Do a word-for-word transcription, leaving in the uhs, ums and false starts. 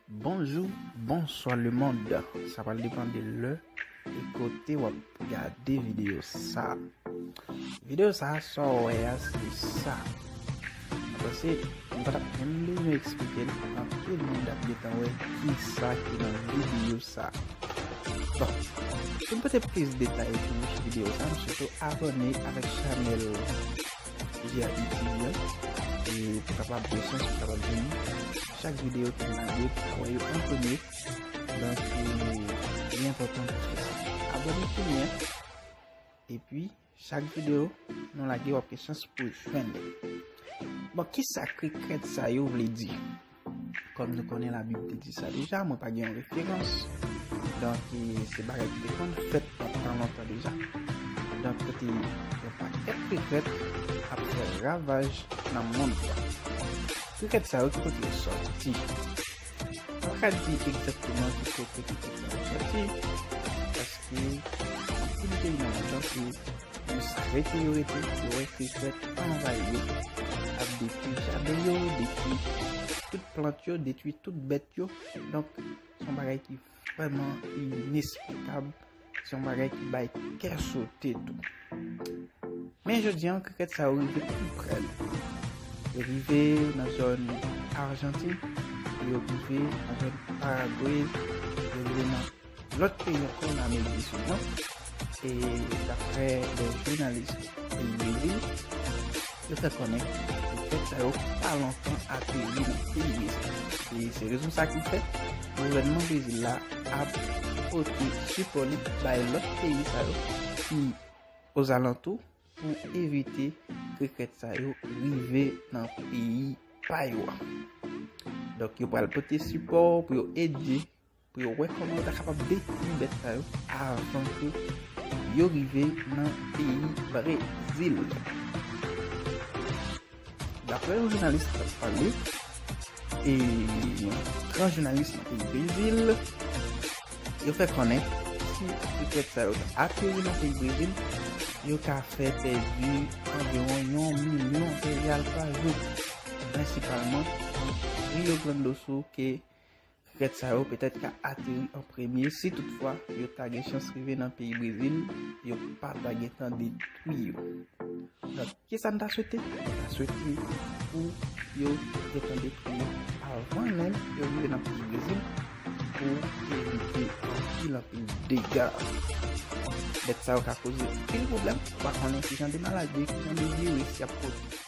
Bonjou, bonswa lemonn. Sa pral depann de lè e kote w ap gade videyo sa. Videyo sa, sa w wè a, se sa. Mwen panse, m pa t ap menm bezwen eksplike l, anpil moun t ap gentan wè kisa ki nan videyo sa. Bon, pou n pote plis detay pou videyo sa, m swete w abòne avèk chanèl J R I T V an, e pou kapab gen chans pou kapab jwenn chak videyo ki lage, pou wè yo an premye. Donk, e, li enpòtan pou fè sa. Abòne kounye a, epi chak videyo nou lage, w ap gen chans pou jwenn li. Bon, kisa krikrèt sa yo vle di? Kòm nou konnen Labib te di sa deja, mwen pa gen yon referans. Donk, e, se bagay ki te konn fèt nan tan lontan deja. Donk, kote yon pakèt krikrèt ap fè ravaj nan mond lan. Krikrèt sa yo, ki kote yo sòti? Mwen pa ka di egzakteman ki kote krikrèt sa yo sòti, paske anpil peyi nan mond lan, se jis rete yo rete, yo wè krikrèt anvayi yo, ap detwi jaden yo, detwi tout plant yo, detwi tout bèt yo. Donk, se yon bagay ki vrèman inesplikab, se yon bagay ki bay kè sote tou. Men jodi an, krikrèt sa yo rive pi prè nou. Yo rive nan zòn Ajantin, e yo rive nan zòn Paragwe, yo rive nan lòt peyi ankò nan Amerik di Sid lan. E daprè de jounalis peyi Brezil, yo fè konnen krikrèt sa yo pa lontan ateri nan peyi Brezil. E se rezon sa ki fè gouvènman Brezil la ap pote sipò li bay lòt peyi sa yo ki ozalantou pou evite krikrèt sa yo rive nan peyi pa yo a. Donk, yo pral pote sipò pou yo ede, pou yo wè kòman yo ta kapab detwi bèt sa yo avan ke yo rive nan peyi Brezil. Daprè yon jounalis k ap pale, e yon gran jounalis nan peyi Brezil, yo fè konnen si krikrèt sa yo ta ateri nan peyi Brezil, yo ka fè pèdi anviwon yon milyon reyal pa jou, prensipalman nan Rio Grande do Sul, ke krikrèt sa yo petèt ka ateri an premye si toutfwa yo ta gen chans rive nan peyi Brezil, yo pa ta gentan detwi yo. Donk, kisa n ta swete? N ta swete pou yo gentan detwi yo avan menm yo rive nan peyi Brezil, pou evite anpil, anpil dega. Bèt sa yo ka koze anpil pwoblèm, ou pa konnen ki jan de maladi, ki jan de viris y ap pote.